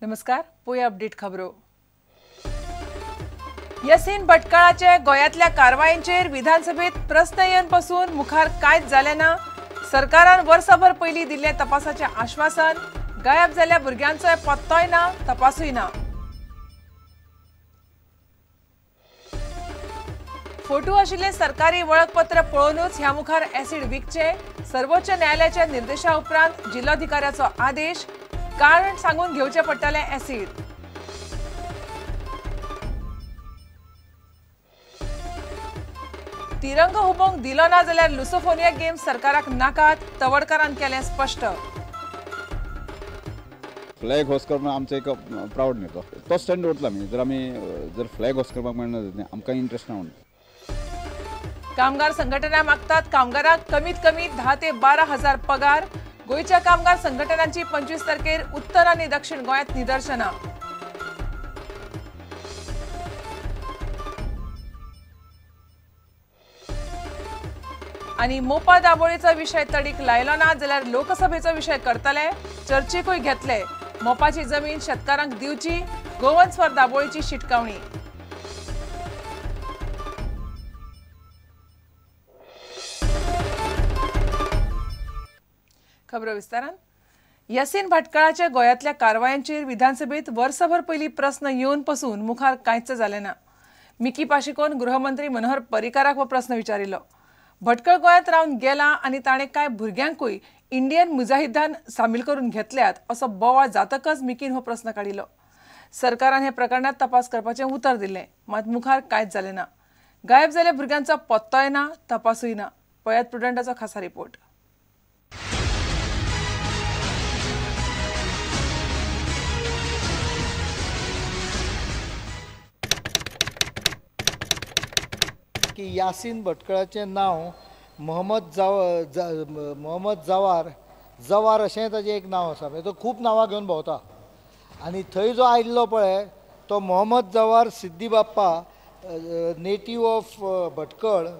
नमस्कार, पोया अपडेट खबरो। यसीन भटकळाचे गोंयांतल्या कारवायेंचेर विधानसभेत प्रस्न येवन पसून मुखार कांयच जालें ना। सरकारान वर्सभर पयलीं दिल्लें तपासाचें आश्वासन, गायब जाल्ल्या भुरग्यांचोय पत्तोय ना, तपासूय ना। फोटो आशिल्लें सरकारी वळखपत्र पळोवनूच ह्या मुखार एसिड विकचें, सर्वोच्च न्यायालयाच्या निर्देशा उपरांत जिल्लोधिकाऱ्याचो आदेश, कारण सांगून घेवचें पडटलें एसिड। तिरंगो हुबोवंक दिलो ना जाल्यार लुसोफोनिया गेम्स सरकाराक नाकात, तवडकारान केलें स्पश्ट। फ्लॅग होस्ट करपाक आमचो एक प्रावड न्ही, तो स्टँड दवरतलो आमी। जर आमी जर फ्लॅग होस्ट करपाक मेळना आमकां इंट्रस्ट ना म्हणून। कामगार संघटना मागतात कामगारांक कमीत कमी 10 ते 12 हजार पगार। गोंयच्या कामगार संघटनांची 25 तारखेर उत्तर आनी दक्षिण गोंयांत निदर्शनां। आनी मोपा दाबोळीचो विशय तडीक लायलो ना जाल्यार लोकसभेचो विशय करतले, चर्चेकूय घेतले। मोपाची जमीन शेतकारांक दिवची, गोवन्स फॉर दाबोळीची शिटकावणी। खबरो विस्तारान। यसीन भटकळाच्या गोंयांतल्या कारवायांचेर विधानसभेत वर्सभर पयलीं प्रस्न येवन पसून मुखार कांयच जालें ना। मिकी पाशिकोन गृहमंत्री मनोहर पर्रीकाराक हो प्रस्न विचारिल्लो। भटकळ गोंयांत रावन गेला आनी ताणें कांय भुरग्यांकूय इंडियन मुजाहिदान सामील करून घेतल्यात असो बोवाळ जातकच मिकीन हो प्रस्न काडिल्लो। सरकारान हे प्रकरणांत तपास करपाचें उतर दिल्लें, मात मुखार कांयच जालें ना। गायब जाल्ल्या भुरग्यांचो पत्तोय ना, तपासूय ना। पळयात प्रुडंटाचो खासा रिपोर्ट। की यासीन भटकळाचें नांव मोहम्मद जवार जवार अशें ताजें एक नांव आसा। तो खूब नांवां घेवन भोंवता आनी थंय जो आयिल्लो पळय तो Mohammad Jawar Siddi Bappa, native of Bhatkal,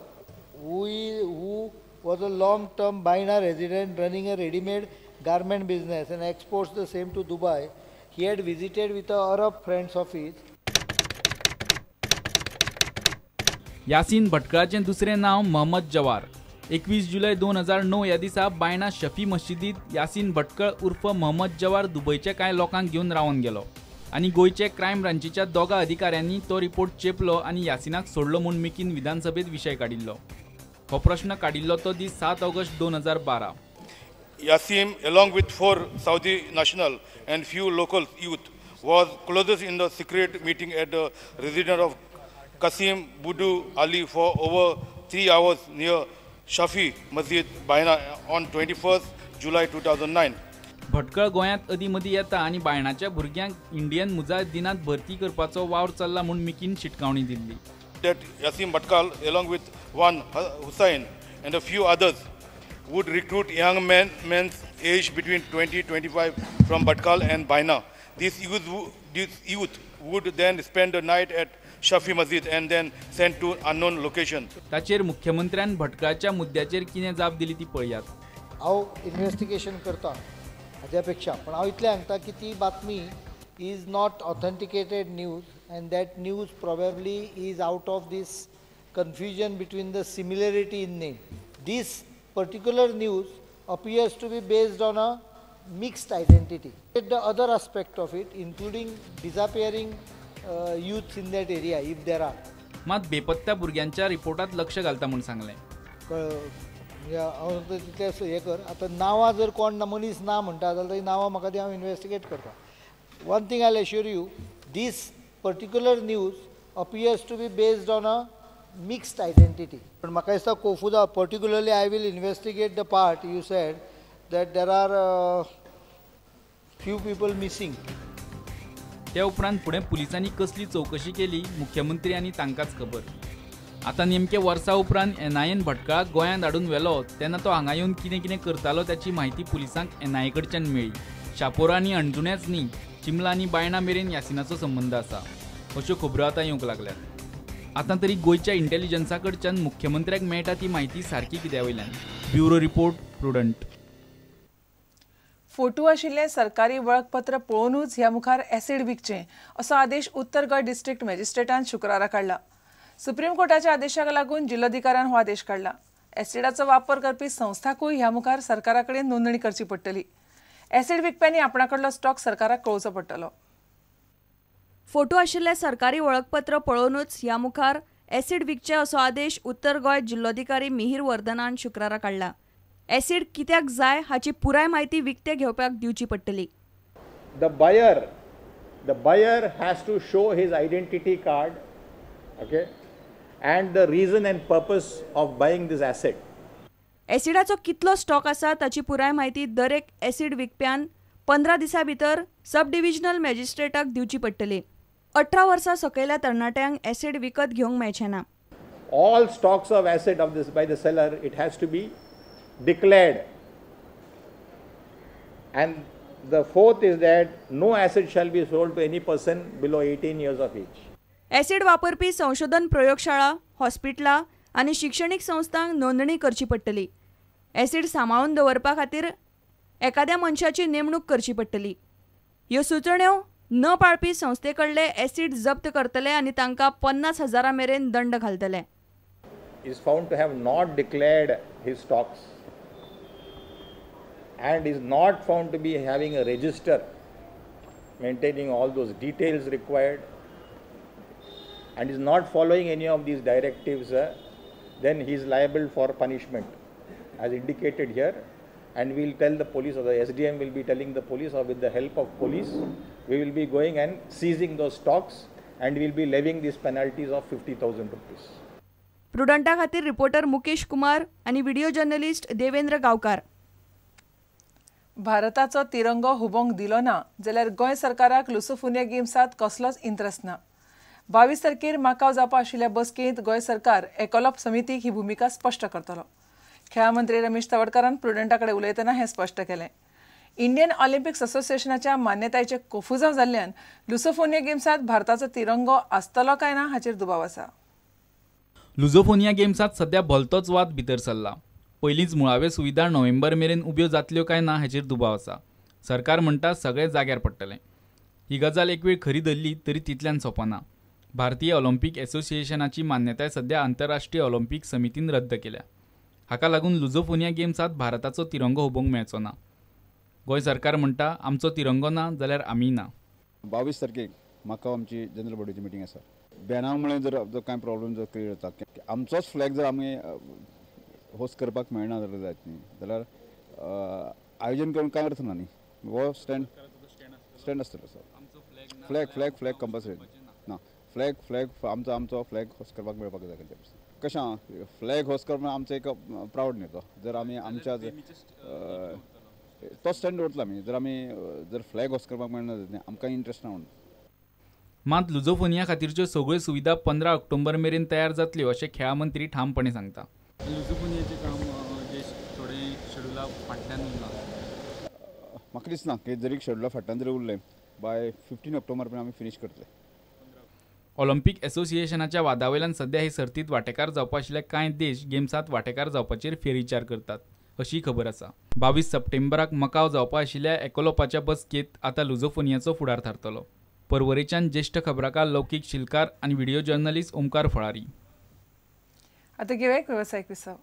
who was a long term Baina resident running a readymade garment business and exports the same to Dubai. He had visited with a Arab friends of his. Yasin भटकळाचें दुसरें नांव मोहम्मद जवार। 21 जुलय 2009 ह्या दिसा बायणा शफी मस्जिदींत यासीन भटकळ उर्फ मोहम्मद जवार दुबयच्या कांय लोकांक घेवन रावन गेलो आनी गोंयचे क्रायम ब्रांचीच्या दोगा अधिकाऱ्यांनी तो रिपोर्ट चेपलो आनी यासिनाक सोडलो म्हूण मिकीन विधानसभेत विशय काडिल्लो। हो प्रश्न काडिल्लो तो दीस 7 August 2012। Yasin, along with 4 Saudi national and few local youth, was closest in the secret meeting at the residence of Kasim Budu Ali for over 3 hours near Shafi Masjid, Baina on 21st July 2009. Bhatkal गोंयांत अदीं मदीं येता आनी बायणाच्या भुरग्यांक Indian मुजाहिदीनांत भरती करपाचो वावर चल्ला म्हूण मिकीन शिटकावणी दिल्ली। That Yasin Bhatkal along with one Hussain and a few others would recruit young men's age between 20-25 from Bhatkal and Baina. This youth would then spend the night at Shafi Masjid and then sent to unknown location. ताचेर मुख्यमंत्र्यान भटकळाच्या मुद्द्याचेर कितें जाप दिली ती पळयात। हांव investigation करता हाज्या पेक्षा, पण हांव इतलें सांगता की ती बातमी is not authenticated news and that news probably is out of this confusion between the similarity in name. This particular news appears to be based on a mixed identity. The other aspect of it, including disappearing youths in that area, if there are. मात बेपत्त्या भुरग्यांच्या रिपोर्टात लक्ष घालता म्हूण सांगलें। हांव तितलें हें कर, आतां नांवां जर कोण मनीस ना म्हणटा जाल्यार ती नांवां म्हाका ती हांव इन्वेस्टिगेट करता। One thing I will assure you, this particular news appears to be based on a mixed identity. पण म्हाका दिसता कोफुदा particularly I will investigate the part you said that there are few people missing. त्या उपरांत फुडें पुलिसांनी कसली चवकशी केली मुख्यमंत्री आनी तांकांच खबर। आतां नेमके वर्सा उपरांत एनआयएन भटकळाक गोंयांत हाडून व्हेलो तेन्ना तो हांगा येवन कितें कितें करतालो ताची म्हायती पुलिसांक एनआयए कडच्यान मेळ्ळी। शापोरा आनी अणजुण्याच न्ही, चिमला आनी बायणा मेरेन यासिनाचो संबंद आसा अश्यो खबरो आतां येवंक लागल्यात। आतां तरी गोंयच्या इंटेलिजन्सा कडच्यान मुख्यमंत्र्याक मेळटा ती म्हायती सारकी कित्या वयल्यान। Bureau report, Prudent. फोटो आशिल्लें सरकारी वळखपत्र पळोवनूच ह्या मुखार एसिड विकचें असो आदेश उत्तर गोंय डिस्ट्रिक्ट मॅजिस्ट्रेटान शुक्रारा काडला. सुप्रीम कोर्टाच्या आदेशाक लागून जिल्लोधिकाऱ्यान हो आदेश काडला. एसिडाचो वापर करपी संस्थाकूय ह्या मुखार सरकारा कडेन नोंदणी करची पडटली. एसिड विकप्यांनी आपणा कडलो स्टॉक सरकाराक कळोवचो पडटलो. फोटो आशिल्लें सरकारी वळखपत्र पळोवनूच ह्या मुखार एसिड विकचें असो आदेश उत्तर गोंय जिल्लोधिकारी मिहीर वर्धनान शुक्रारा काडला. एसिड कित्याक जाय हाची पुराय म्हायती विकते घेवप्याक दिवची पडटली. The buyer has to show his identity card, okay, and the reason and purpose of buying this acid. एसिडाचो कितलो स्टॉक आसा ताची पुराय म्हायती दरेक एसिड विकप्यान 15 दिसां भितर सब डिव्हिजनल मॅजिस्ट्रेटाक दिवची पडटली. 18 वर्सां सकयल्या तरणाट्यांक एसिड विकत घेवंक मेळचें ना. All stocks of acid of this by the seller, it has to be declared. And the fourth is that no acid shall be sold to any person below 18 years of age. Acid वापरपी संशोधन प्रयोगशाळा, हॉस्पिटलां आनी शिक्षणीक संस्थांक नोंदणी करची पडटली. एसिड सांबाळून दवरपा खातीर एखाद्या मनशाची नेमणूक करची पडटली. ह्यो सुचोवण्यो न पाळपी संस्थे कडले एसिड जप्त करतले आनी तांकां 50,000 मेरेन दंड घालतले. Is found to have not declared his stocks and is not found to be having a register maintaining all those details required and is not following any of these directives, then he is liable for punishment as indicated here, and we will tell the police, or the SDM will be telling the police, or with the help of police we will be going and seizing those stocks and we will be levying these penalties of 50,000 rupees. प्रुडंटा खातीर reporter Mukesh Kumar आनी video journalist Devendra गांवकार. भारताचो तिरंगो हुबोवंक दिलो ना जाल्यार गोंय सरकाराक Lusofonia गेम्सांत कसलोच interest ना. 22 तारखेर माकाव जावपा आशिल्ल्या बसकेंत गोंय सरकार एकोलोप समितीक ही भुमिका स्पश्ट करतलो. खेळां मंत्री रमेश तवडकारान प्रुडंटा कडेन उलयतना हें स्पश्ट केलें. इंडियन ऑलिम्पिक्स असोसिएशनाच्या मान्यतायेचें कोफुजांव जाल्ल्यान लुसोफोनिया गेम्सांत भारताचो तिरंगो आसतलो काय ना हाचेर दुबाव आसा. लुझोफोनिया गेम्सांत सध्या भलतोच वाद भितर सरला. पयलींच मुळाव्यो सुविधा नोव्हेंबर मेरेन उब्यो जातल्यो काय ना हाचेर दुबाव आसा. सरकार म्हणटा सगळें जाग्यार पडटलें. ही गजाल एक वेळ खरी धरली तरी तितल्यान सोंपना. भारतीय ऑलिम्पिक असोसिएशनाची मान्यताय सध्या आंतरराष्ट्रीय ऑलिम्पिक समितीन रद्द केल्या. हाका लागून लुझोफोनिया गेम्सांत भारताचो तिरंगो हुबोवंक मेळचो ना. गोंय सरकार म्हणटा आमचो तिरंगो ना जाल्यार आमी ना. 22 तारखेक म्हाका आमची जनरल बॉडीची मिटींग आसा. बॅना मुळे जर कांय प्रॉब्लम जर क्रिएट जाता, आमचोच फ्लॅग जर आमी होस्ट करपाक मेळना जाल्यार जायत न्ही जाल्यार आयोजन करून कांय अर्थ ना न्ही. हो स्टँड स्टँड आसतलो sir. Flag flag flag compulsory ना. फ्लॅग फ्लॅग आमचो आमचो फ्लॅग होस्ट करपाक मेळपाक जाय. कशें आहा फ्लॅग होस्ट करप आमचो एक प्रावड न्ही तो. जर आमी आमच्या तो स्टँड दवरतलो आमी जर आमी जर फ्लॅग होस्ट करपाक मेळना जायत न्ही आमकां इंट्रस्ट ना म्हणून. मात लुझोफोनिया खातीरच्यो सगळ्यो सुविधा 15 ऑक्टोबर मेरेन तयार जातल्यो अशें खेळां मंत्री ठामपणे सांगता. लुझोफोनियाचें काम जे थोडें शेड्युला फाटल्यान उरलां, म्हाका दिसना की जरी शेड्युला फाटल्यान जरी उरलें बाय 15 ऑक्टोबर पर्यंत आमी फिनीश करतले. ऑलिम्पिक असोसिएशनाच्या वादावयल्यान सध्या हे सर्तींत वांटेकार जावपा आशिल्ले कांय देश गेम्सांत वांटेकार जावपाचेर फेरविचार करतात अशी खबर आसा. 22 सप्टेंबराक मकाव जावपा आशिल्ल्या एकोलोपाच्या बसकेंत आतां लुझोफोनियाचो फुडार थारतलो. परवरेच्यान ज्येष्ठ खबराकार लौकीक शिलकार आनी व्हिडिओ जर्नलिस्ट ओमकार फळारी. आता घेऊया एक व्यावसायिक विसव.